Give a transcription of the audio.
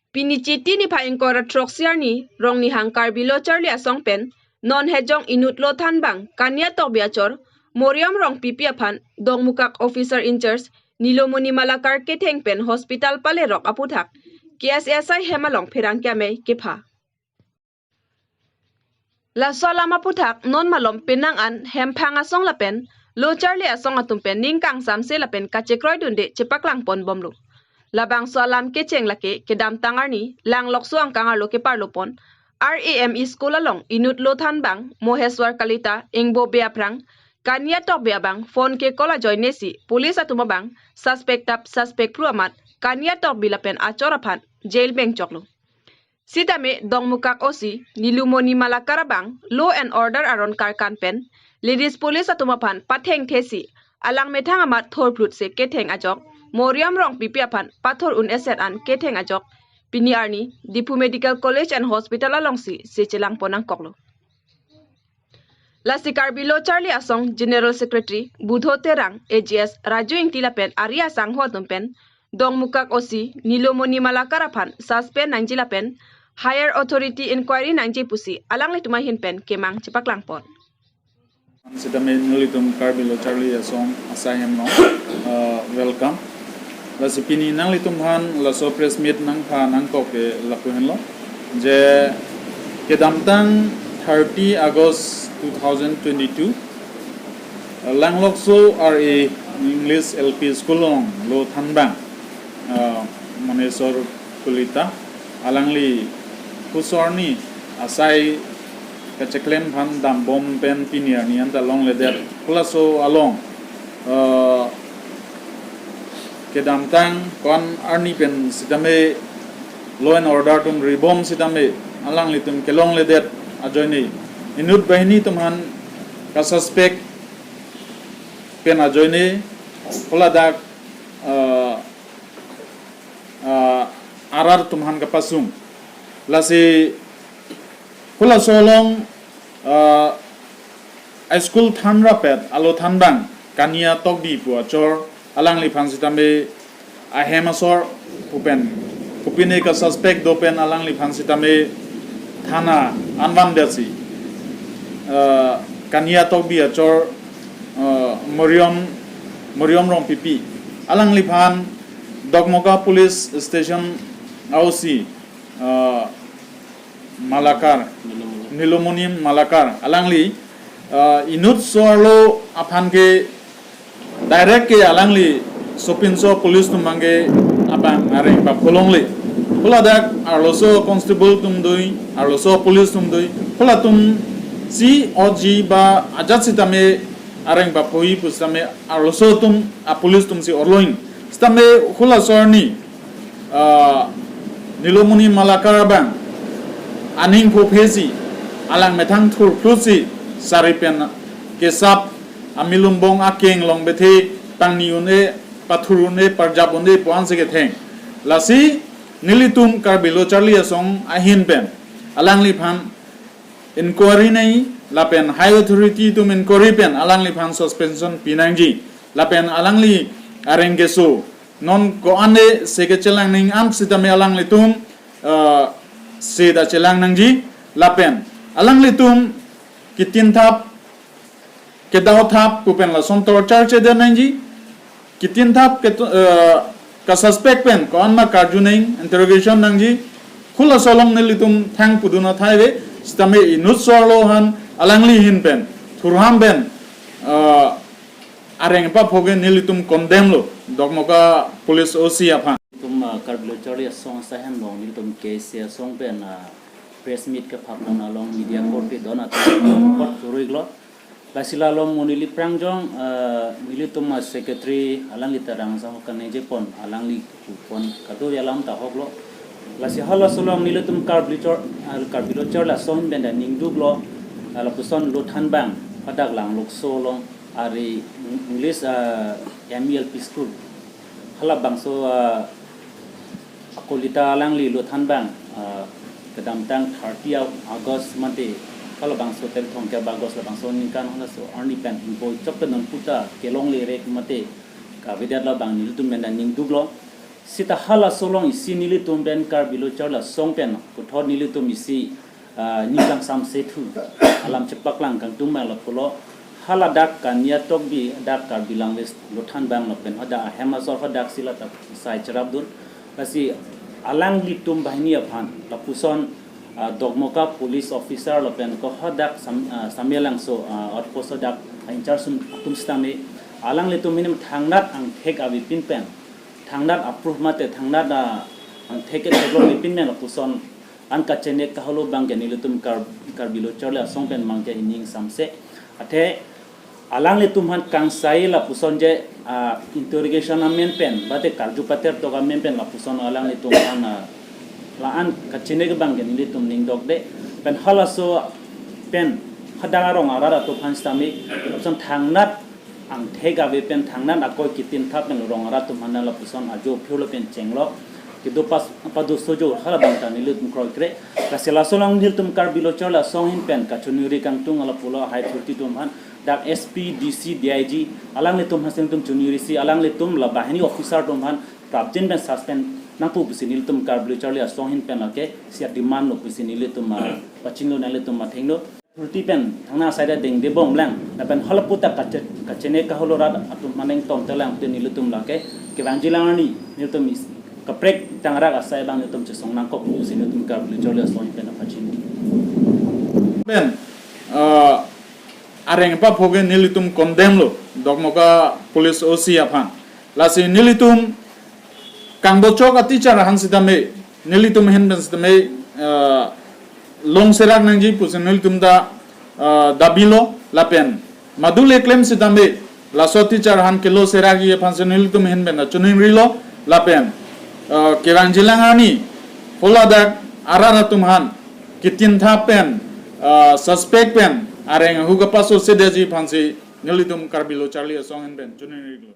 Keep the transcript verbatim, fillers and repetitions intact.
Pini Chiti niphai ingkoi ra throksi arni Rongnihang Karbi Lo Charli Asong pen non Hejong inut Lothanbang Kania Tokbi achor Moriom Rongpipi aphan Dongmukak officer in charge Nilomoni Malakar ketheng pen hospital palerok aputhak K S A S I hem along pherangke amei kepha. Laso alam aputhak non malom penang an Hemphang Asong lapen Lo Charli Asong atum pen ning kangsamse lapen kachekroi dunde chepaklangpon bomlo. Labangso alam kecheng lake kedamtang arni Langlokso angkang arlo keparlopon R A M E school along inut Lothanbang Moheswar Kalita ingbo be aphrang Kania Tokbi abang phone ke call ajoine si police atum abang suspect tap suspect phru amat Kania Tokbi lapen achor aphan jail bengchoklo. Sitame Dongmukak O C Nilomoni Malakar abang law and order aron karkan pen ladies police atum aphan pathengthe si alang methang amat thorplut se ketheng ajok Moriom Rongpipi aphan pathor un eset an ketheng ajok pini arni Diphu Medical College and Hospital alongsi se chelangpon nangkoklo. Lasi Karbi Lo Charli Asong General Secretary Budho Terang, A G S Raju Ingti lapen ari asangho atum pen Dongmukak O C Nilomoni Malakar aphan suspend nangji lapen higher authority inquiry nangji pusi alanglitum ahin pen kemang chepaklangpon. Sitame nanglitum Karbi Lo Charli Asong asai hem along, uh, welcome. Lasi pini nanglitum aphan laso press meet nangpha nangkok ke lapu henlo. Je kedamtang thirty August two thousand twenty-two, uh, Langlokso R A English L P School along Lothanbang, uh, Moheswar Kalita alangli pusorni asai kacheklem aphan dambom pen pini arni anta longledet. Halaso along, eh, kedamtang ko-an arni pen sitame law and order atum ribom sitame alanglitum kelongledet ajoine inut banghini atum aphan kasuspect pen ajoine haladak, eh, eh, arat atum aphan kapasung. Lasi halaso along, ah, a school thanrapet a Lothanbang Kania Tokbi pu achor alangliphan sitame ahem asor pu pen kopine kasuspect do pen alangliphan sitame thana anvan dasi, ah, Kania Tokbi achor, ah, Moriom, Moriom Rongpipi alangliphan Dongmukak Police Station O C, ah, Malakar, Nilomoni. Nilomoni Malakar alangli, ah, inut so-arlo aphan ke direct ke alangli sopinso police atum abang ke abang areng papholongle. Haladak arloso constable atum doi, arloso police atum doi. Halatum si oji ba ajat sitame areng paphoji pu sitame arloso atum a police atum si orlo-in. Sitame halaso arni, ah, Nilomoni Malakar abang aning phophe si alang methang thurphlut si sari pen kesap amilum bong akeng along bethe pangni un-e, pathur un-e, parjap un-e pu ansi ketheng. Lasi nelitum Karbi Lo Charli Asong ahin pen alangliphan inquiry nangji lapen high authority atum inquiry pen alangliphan suspension pinangji lapen alangli areng keso non ko-an-e se kechelang nangji am sitame alanglitum, eh, se ta chelang nangji lapen alanglitum kitin thap kedau thap pu pen lason torture chede nangji, kitin thap ke, eh, kasuspect pen ko-an ma karju nangji, interrogation nangji. Halaso along nelitum thang pudun athai ave sitame inut so-arlo aphan alangli ahin pen thurham pen, eh, areng papho ke nelitum condemn lo Dongmukak Police O C aphan. Nelitum, ah, Karbi Lo Charli Asong asai hem along nelitum K S A Asong pen, ah, press meet kephapon along media korte don atum kot churui lo. Lasi la along mo neli prangjong, ah, nelitum, ah, secretary alangli ta rang sang hokan nangji pon alangli pon kado alam ta hoklo. Lasi halaso along nelitum Karbi Lo Char-, ah, Karbi Lo Charli Asong pen ta ningduk lo, ah, lapuson Lothanbang hadak Langlokso along ari English, ah, M E L P school. Halabangso, ah, a Kalita alangli Lothanbang, ah, kedamtang thirty August mate halabangso tel thong ke August labangso ningkan halaso arni pen ingbo chok ke non puta kelongle rek mate kavedet labang nelitum pen ta ningduk lo. Sita halaso along isi nelitum pen Karbi Lo Charli Asong pen puthot nelitum isi, ah, ning kangsamse thu alam chepaklang kangtung abang lapulo, haladak Kania Tokbi dak Karbi language lothan abang lapen hadak ahem asor hadak sila ta sai cherapdun. Lasi alanglitum banghini aphan lapuson, ah, Dokmoka police officer lapen ko hadak Sam-, ah, Samelangso, ah, outpost hadak in-charge atum sitame alanglitum ahin thangnat angthek avepin pen, thangnat approve mate thangnat, ah, angthek ke theklongpin pen lapuson an kachene kaholo abang ke nelitum Kar-, Karbi Lo Charli Asong pen abang ke ning kangsamse. Athe alanglitum aphan kangsai lapuson je, ah, interrogation amen pen, mate karju pater tok amen pen lapuson alanglitum aphan, ah, la-an kachene ke abang ke nelitum ning dokde. Pen halaso pen hadak arong arat atum aphan sitame lapuson thangnat angthek ave pen thangnat akoi kitin thap pen rong arat atum aphan lapuson ajo phirlo pen chenglok kedo pas pado sojo hala abang ta nelitum kroikre. Lasi laso along nelitum Karbi Lo Charli Asong ahin pen kachiningri kangtung lapulo ahai authority atum aphan, dak S P, D C, D I G, alanglitum aphan si nelitum chiningrisi, alanglitum la banghini officer atum aphan prapjin pen suspend nangpo pusi nelitum Karbi Lo Charli Asong ahin pen lake sia demand lo pusi nelitum, ah, pachinilo, nanglitum athengno. Authority pen thangnat asai ta dengde bomlang, lapen halapu ta kache-, kachene kaholo rat atum aphan nangtomte lang pu nelitum lake kevangjilang arni nelitum is-, kaprek tangrak asai abang nelitum chesong nangkok pusi nelitum Karbi Lo Charli Asong ahin pen pachini. Pen, ah, areng paphok ke nelitum condemn lo, Dokmoka police O C aphan. Lasi nelitum kangbochok a-teacher aphan sitame, nelitum ahin pen sitame, ah, long serak nangji pusi nelitum ta, ah, dabi lo lapen madule klem sitame, laso teacher aphan kelo serakji aphan si nelitum ahin pen ta chiningrilo lapen, ah, kevangjilang arni haladak arat atum aphan kitin thap pen, ah, suspect pen areng ahu kapaso sedeji aphan si nelitum Karbi Lo Charli Asong ahin pen chiningrilo.